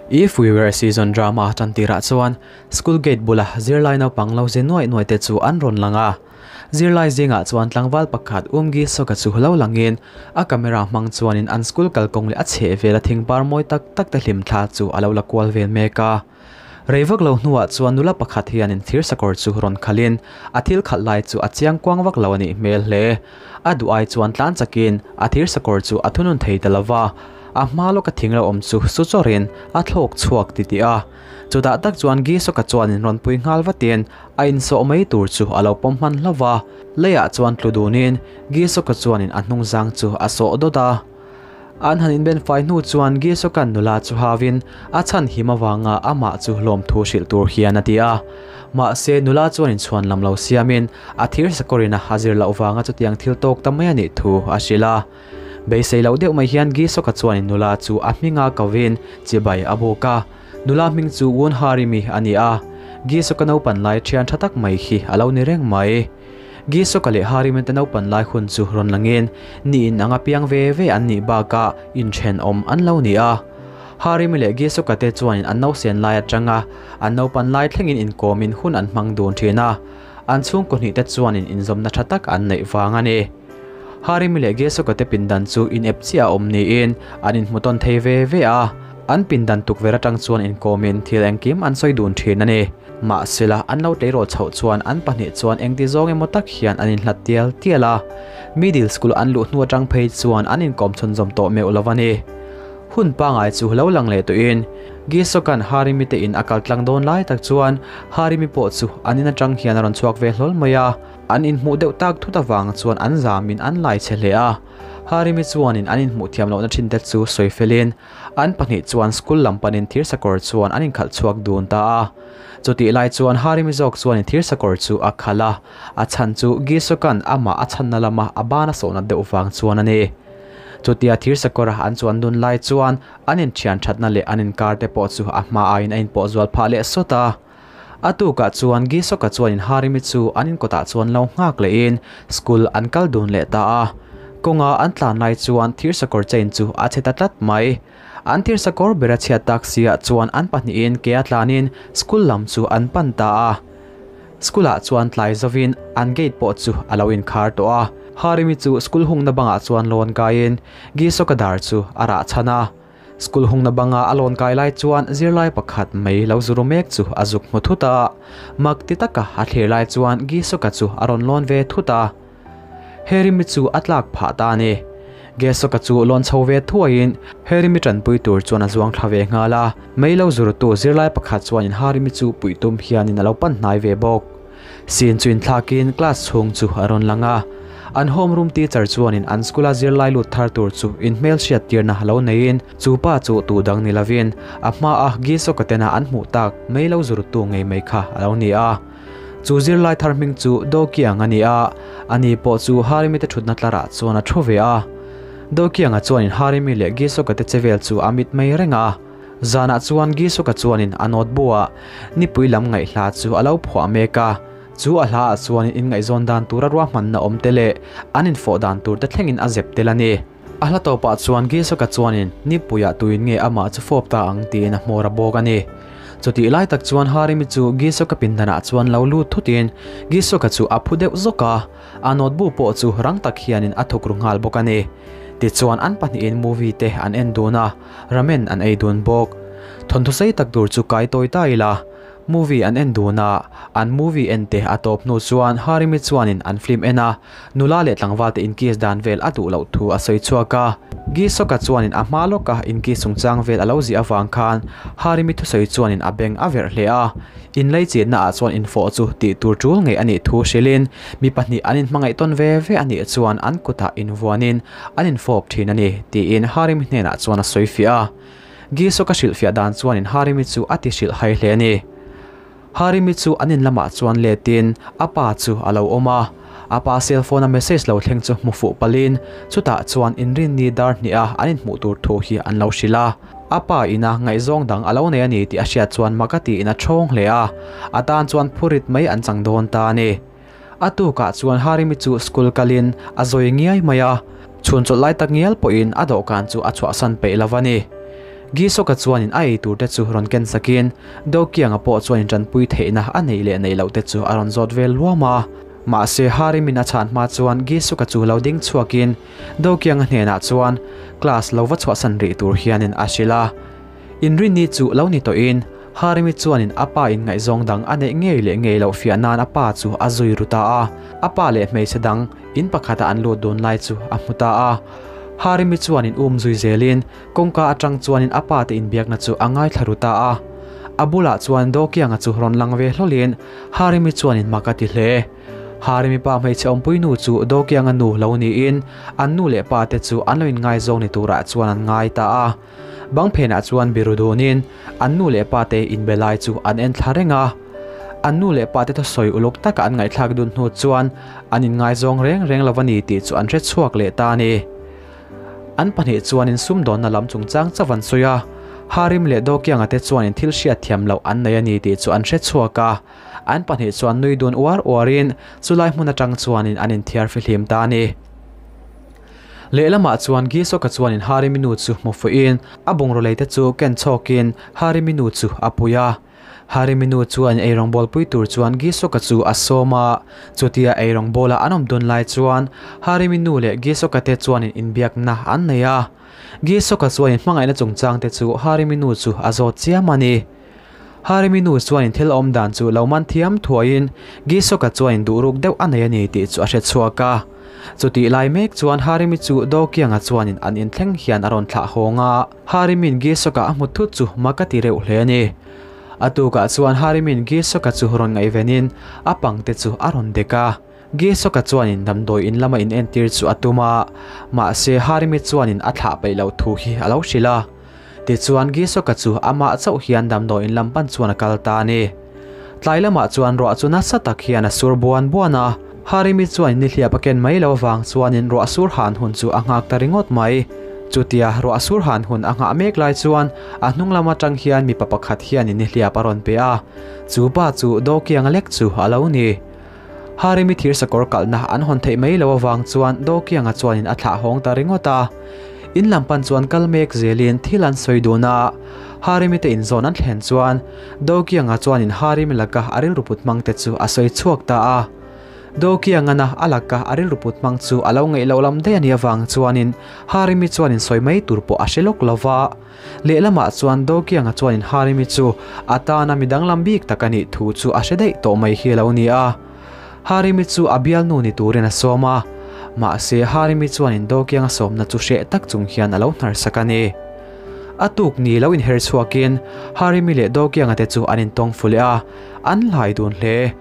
If We Were A Season drama tan tirah chuan school gate bula zirlai naupang lo zi nuaih nuaih te chu an rawn lang a. Zirlai zingah chuan tlangval pakhat Umgi Soka chu lo langin a camera hmang chuanin an school kalkawng leh a chhehvel a thing par mawi tak tak te hlim thla chu a lo la kual vel mek a. Rei vak lo hnuah chuan nula pakhat hianin thir sakawr chu rawn khalhin a thil khalh lai chu a chiang kuang vak lo a nih hmel hle. A duh ai chuan tlan chakin a thir sakawr chu a thunun thei ta lo va, a hma lawka thing lo awm chu su chawrin a thlawk chhuak titih a. Chutah tak chuan Gisoka chuanin rawn pui nghal vatin a insawh mai tur chu a lo pawm hman hlauh va, leiah chuan tlu dunin Gisoka chuanin a hnungzang chu a sawh dawt a. An han inben fai hnu chuan Gisoka'n nula chu hauin a chhan him avanga amah chu hlawmthu hrilh tur hian a ti a. Mahse, nula chuan inchhuan lam lo siamin a thir sakawrin a a zir loh vanga chutiang thil tawk ta mai a nih thu a hrilh a. Beisei loh deuh mai hian Gisoka chuanin nula chu a hminga kovin chibai a buk a. Nula hming chu Woon Harimi a ni a, Gisoka naupan lai thian tha tak mai hi a lo ni reng mai. Gisoka leh Harimen te naupan lai hun chu rawn langin niin anga piang ve ve an nih bakah inthenawm an lo ni a. Harimi leh Gisoka te chuanin an nausen lai atanga an naupan lai thlengin inkawmin hun an hmang dun thin a, an chhungkaw hnih te chuanin inzawmna tha tak an neih vang a ni. Harimi leh Gisoka te pindan chu inep chiah a awm niin an inhmu tawn thei ve ve a, an pindan tukverh atang chuan inkawmin thil engkim an sawi dun thin a ni. Mahsela, an lo tleirawl chhoh chuan an pahnih chuan engti zawng emaw tak hian an inhlat tial tial a, middle school an luh hnu atang phei chuan an inkawm chhunzawm tawh meuh lo a ni. Hun pangai chu lo lang leh tawhin Gisoka'n Harimi te in a kal tlang dawn lai tak chuan Harimi pawh chu an in atang hian a rawn chhuak ve hlawl mai a, an inhmuh deuh tak thut avang chuan an zamin an lai che hle a. Harimi chuanin an inhmuh thiam lohna thin te chu sawi felin An pahnih chuan school lam panin thirsakawr chuan an inkhalh chhuak dun ta a. Chutih lai chuan Harimi zawk chuanin thirsakawr chu a khalh a, a chhan chu Gisoka'n amah a chhanna lama a ban a sawhna deuh vang chuan a ni. Chutia thirsakawra an chuan dun lai chuan an inthian thatna leh an inkar te pawh chu a hma aiin a inpawh zual phah leh sawt a. A tukah chuan Gisoka chuanin Harimi chu an inkawtah chuan lo nghak lehin school an kal dun leh ta a. Kawnga an tlan lai chuan thirsakawr chain chu a chhe ta tlat mai. An thirsakawr ber a chhiat tak siah chuan an pahnihin ke a tlanin school lam chu an pan ta a. School ah chuan tlai zovin an gate pawh chu a lo inkhar tawh a. Harimi chu school hungna bangah chuan lawn kaiin Gisoka dar chu a rah chhan a. School hungna banga a lawn kai lai chuan zirlai pakhat mai lo zuru mek chu a zuk hmu thut a, mak ti taka a thlir lai chuan Gisoka chu a rawn lawn ve thut a. Herimi chu a tlak phah ta a ni. Gisoka chu lawn chho ve thuaiin Herimi tanpui tur chuan a zuang thla ve nghal a, mei lo zurutu zirlai pakhat chuanin Harimi chu puih tum hianin a lo pan hnai ve bawk. Sin chu inthlakin class chhung chu a rawn lang a, an home room teacher chuanin an school a zirlai lut thar tur chu inhmel hriat tirna lo neiin chu pa chu tu dang ni lovin a hma a Gisoka tena an hmuh tak mei lo zurtu ngei mai kha a lo ni a. Chu zirlai thar hming chu Dokiang a ni a, ani pawh chu Harimi te thutna tlarah chuan a thu ve a. Dokianga chuanin Harimi leh Gisoka te chevel chu a mit mai reng a. Zanah chuan Gisuka chuanin a notebook-ah nipui lam ngaihhla chu a lo phuah mek a, chu a hlaah chuanin inngaihzawn dan tura ruahmanna awm te leh an infawh dan tur te thlengin a zep tel a ni. A hla tawpah chuan Gisuka chuanin nipuiah tuin nge amah chu fawp ta ang tiin a hmawr a bawk a ni. Chutih lai tak chuan Harimi chu Gisuka pindanah chuan lo lut thutin Gisuka chu a phu deuh zawk a, a notebook pawh chu rang tak hianin a thuk ru nghal bawk a ni. Tichuan an pahnihin movie te an en dun a, Ramen an ei dun bawk. Thawnthu sei tak tur chu kai tawi ta ila. Movie an en dun a, an movie en te a tawp hnu chuan Harimi chuanin an film en a, nula leh tlangval te inkiss dan vel a duh loh thu a sawi chhuak a. Gisoka chuanin a hma lawka inkiss chungchang vel a lo ziah avang khan Harimi thusawi chuanin a beng a verh hle a. Inlei chenna ah chuan infawh chu tih tur tul ngei a nih thu hrilhin mi pahnih an inhmangaih tawn ve ve a nih chuan an kutah invuanin An infawp thin a ni, tiin Harimi hnenah chuan a sawi fiah a. Gisok a hrilhfiah dan chuanin Harimi chu a ti hrilh hai hle a ni. Harimi chu an in lamah chuan letin a pa chu a lo awm a. A pa cell phone a message lo thleng chu hmu fuh palin chutah chuan inrinni dar hnih a an inhmuh tur thu hi an lo hrilh a. A pa ina ngaihzawng dang a lo nei a ni tih a hriat chuan mak a tiin a thawng hle a. A tan chuan phurit mai an chang dawn ta a ni. A tukah chuan Harimi chu school kalin a zawi ngiai mai a, chhun chawlh lai tak ngial pawhin a dawhkan chu a chhuahsan peih lo a ni. Gisoka chuanin a eitur te chu rawn ken sakin Dokianga pawh chuanin tanpui theihna a nei leh nei loh te chu a rawn zawt vel luam a. Mahse Harimin a chhan hma chuan Gisoka chu lo ding chhuakin Dokianga hnenah chuan class lo va chhuahsan rih tur hianin a hrilh a. Inrinni chu lo ni tawhin Harimi chuanin a pa in ngaihzawng dang a neih ngei leh ngei loh fiah nan a pa chu a zui ru ta a. A pa leh hmeichhe dang in pakhata an lut dun lai chu a hmu ta a. Harimi chuanin um zui zelin kawngka atang chuanin a pa te inbiakna chu a ngaithla ru ta a. A bulah chuan Dokianga chu rawn lang ve hlawlin Harimi chuanin mak a ti hle. Harimi pa hmeichhe awmpui nu chu Dokianga nu lo niin an nu leh pa te chu an lo inngaizawng ni turah chuan an ngai ta a. Bang phenah chuan biru dunin an nu leh pa te inbe lai chu an en thla reng a. An nu leh pa te thusawi uluk taka an ngaihthlak dun hnu chuan an inngaizawng reng reng lo a ni tih chu an hre chhuak leh ta a ni. An pahnih chuanin sumdawnna lam chungchang chauh an sawi a, Harim leh Dokianga te chuanin thil hriat thiam loh an nei a ni tih chu an hre chhuak a. An pahnih chuan nui dun uar uarin chulai hmun atang chuanin an inthiar fihlim ta a ni. Lehlamah chuan Gisoka chuanin Harimi nu chu hmu fuihin a bungraw lei te chu ken chhawkin Harimi nu chu a pui a. Harimi nu chuan eirawng bawl pui tur chuan Gisoka chu a sawm a. Chutia eirawng bawla an awm dun lai chuan Harimi nu leh Gisoka te chuanin inbiakna an nei a. Gisoka chuanin hmangaihna chungchang te chu Harimi nu chu a zawt chiam a ni. Harimi nu chuanin thil awm dan chu lo man thiam thuaiin Gisoka chuanin duh ruk deuh a nei a ni tih chu a hre chhuak a. Chutih lai mek chuan Harimi chu Dokianga chuanin an inthleng hian a rawn thlah hawng a. Harimin Gisoka a hmu thut chu mak a ti reuh hle a ni. A tukah chuan Harimin Gisoka chu rawn ngaihvenin a pangte chu a rawn dek a. Gisoka chuanin damdawi in lama inentir chu a tum a, mahse Harimi chuanin a thlah peih loh thu hi a lo hrilh a. Tichuan Gisoka chu amah chauh hian damdawi in lam pan chuan a kal ta a ni. Tlai lamah chuan ruah chu nasa tak hian a sur buan buan a, Harimi chuan nihliap a ken mai lo avang chuanin ruah sur han hun chu a nghak ta ringawt mai. Chutia ruah sur han hun a nghah mek lai chuan a hnung lam atang hian mipa pakhat hianin nihliap a rawn pe a, chu pa chu Dokianga lek chu a lo ni. Harimi thir sakawr kalhna an hawn theih mai lo avang chuan Dokianga chuanin a thlah hawng ta ringawt a. In lam pan chuan kal mek zelin thil an sawi dun a. Harimi te inzawn an thlen chuan Dokianga chuanin Harimi laka a rilru put hmang te chu a sawi chhuak ta a. Dokiangana a laka a rilru put hmang chu a lo ngaih loh lam daih a nih avang chuanin Harimi chuanin sawi mai tur pawh a hre lawk lo va. Lehlamah chuan Dokianga chuanin Harimi chu a tana mi danglam bik tak a nih thu chu a hre daih tawh mai hi a lo ni a. Harimi chu a bialnu ni turin a sawm a, mahse Harimi chuanin Dokianga sawmna chu hreh tak chung hian a lo hnarsak a ni. A tuk ni lo inher chhuakin Harimi leh Dokianga te chu an intawng fu leh a, an hlai dun hle.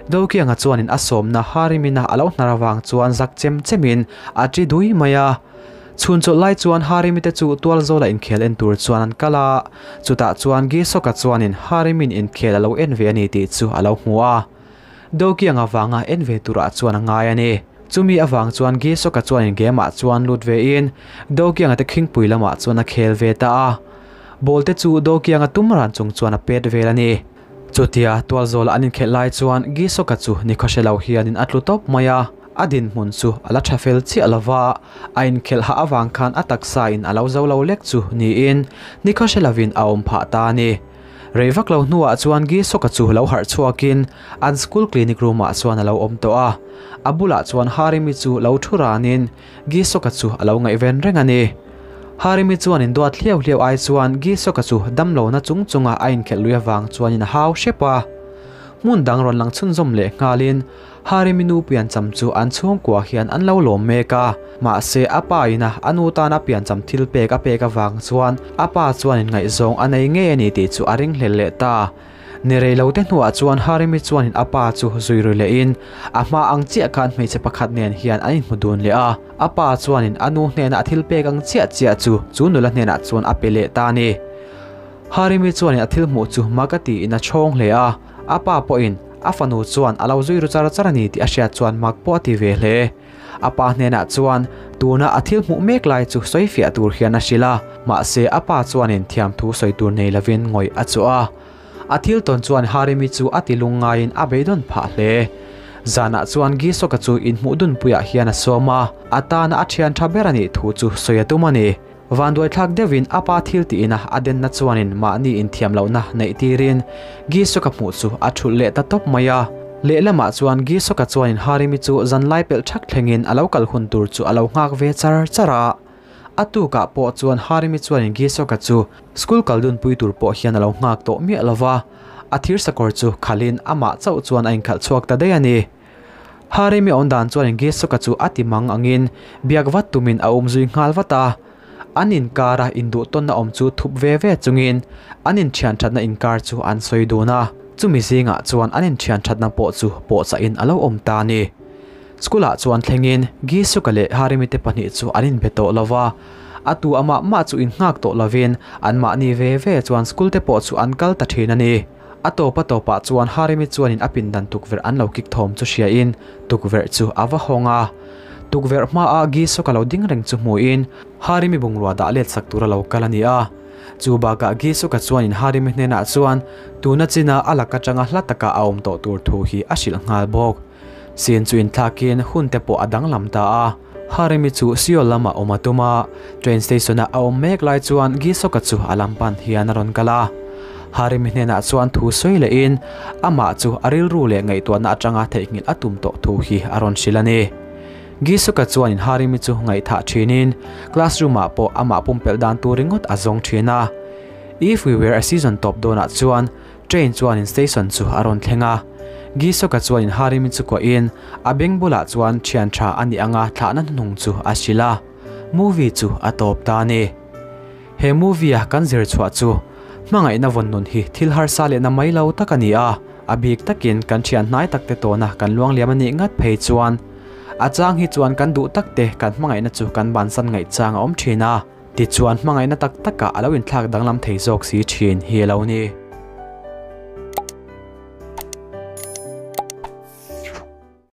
Dokianga chuanin a sawmna Harimina a lo hnar avang chuan zak chem chemin a ṭi dui mai a. Chhun chawlh lai chuan Harimi te chu tualzawla inkhel en tur chuan an kal a, chutah chuan Gisoka chuanin Harimin inkhel a lo en ve a ni tih chu a lo hmu a. Dokiang avanga en ve turah chuan a ngai a ni. Chumi avang chuan Gisoka chuanin game ah chuan lut vein Dokianga te khingpui lamah chuan a khel ve ta a. Ball te chu Dokianga tum ran chung chuan a pet vel a ni. Chutia tualzawla an inkhelh lai chuan Gisoka chu nikhaw hre lo hianin a tlu tawp mai a. A dinhmun chu a la tha fel chiah lo va, a inkhelh hah avang khan a taksa in a lo zo lo lek chu niin nikhaw hre lovin a awm phah ta a ni. Rei vak lo hnuah chuan Gisoka chu lo harh chhuakin an school clinic room ah chuan a lo awm tawh a, a bulah chuan Harimi chu lo thu ranin Gisoka chu a lo ngaihven reng a ni. Harimi chuan induat hliau hliau ai chuan Gisoka chu damlohna chung chunga a inkhelh lui avang chuanin a hau hrep a. Hmun dang rawn lang chhunzawm leh nghalin Harimi nu piancham chu an chhungkua hian an lo lawm mek a, mahse a pa ina a nu tana piancham thil pek a pek avang chuan a pa chuan inngaihzawng a nei ngei a ni tih chu a ringhlel leh ta. Ni rei lo te hnuah chuan Harimi chuanin a pa chu zui ru lehin a hma ang chiah khan hmeichhe pakhat nen hian an inhmu dun leh a, a pa chuanin a nu hnena a thil pek ang chiah chiah chu chu nula hnenah chuan a pe leh ta a ni. Harimi chuanin a thil hmuh chu mak a tiin a chhawng hle a, a pa pawhin a fanu chuan a lo zui ru char char a ni tih a hriat chuan mak pawh a ti ve hle. A pa hnenah chuan tuna a thil hmuh mek lai chu sawi fiah tur hian a hrilh a, mahse a pa chuanin thiamthu sawi tur nei lovin ngawih a chawh a. A thil tawn chuan Harimi chu a ti lung ngaiin a beidawn phah hle. Zanah chuan Gisoka chu inhmuh dunpuiah hian a sawm a, a tana a thian tha ber a nih thu chu sawi a tum a ni. Vanduai thlak deuhin apa thil ti ina a denna chuanin mahni inthiam lohna neih tirin Gisoka hmuh chu a thulh leh ta tawp mai a. Lehlamah chuan Gisoka chuanin Harimi chu zanlai pelh thak thlengin a lo kal hun tur chu a lo nghak ve char char a. A tukah pawh chuan Harimi chuanin Gisoka chu school kal dun pui tur pawh hian a lo nghak tawh miah lova. A thir sakawr chu khalin amah chauh chuan a inkhalh chhuak ta daih a ni. Harimi awm dan chuanin Gisoka chu a ti mang angin biak vat tumin a um zui nghal vat a. An inkara induh tawnna awm chu thup ve ve chungin an inthian thatna inkar chu an sawi dun a. Chumi zingah chuan an inthian thatna pawh chu pawhchah-in a lo awm ta a ni. School-ah chuan thlengin Gisuka leh Harimi te pahnih chu an inbe tawh lo va. A tu amah mah chu innghak tawh lovin anmahni ve ve chuan school te pawh chu an kal ta thin a ni. A tawp a tawpah chuan Harimi chuanin a pindan tukverh an lo kik thawm chu hriain tukverh chu a va hawng a. Tukverh hmaah Gisuka lo ding reng chu hmuin Harimi bungrua dah let sak tur a lo kal a ni a. Chu bakah Gisuka chuanin Harimi hnenah chuan tuna china a lak atanga hla taka a awm tawh tur thu hi a hrilh nghal bawk. Sin chu inthlakin hun te pawh a danglam ta a. Harimi chu Seoul lamah awm a tum a, train station-a a awm mek lai chuan Gisoka chu a lam pan hian a rawn kal a. Harimi hnenah chuan thu sawi lehin amah chu a rilru leh ngaihtuahna atanga theihnghilh a tum tawh thu hi a rawn hrilh a ni. Gisoka chuanin Harimi chu ngaihthah thinin classroom-ah pawh amah pumpelh dan tur ringawt a zawng thin a. If We Were a Season tawp dawnah chuan Train chuanin station chu a rawn thleng a. Gisoka chuanin Harimi chu kuahin a beng bulah chuan thian tha a nih anga thlahna hnuhnung chu a hrilh a. Movie chu a tawp ta a ni. He movie a kan zir chhuah chu hmangaihna vawn nun hi thil harsa lehna mai lo tak a ni a, a bik takin kan thian hnai takte tawna kan luangliam a nih ngat phei chuan a chang hi chuan kan duh takte kan hmangaihna chu kan bansan ngaihchang a awm thin a. Tichuan hmangaihna tak takah a lo inthlak danglam thei zawk si thin hi a lo ni.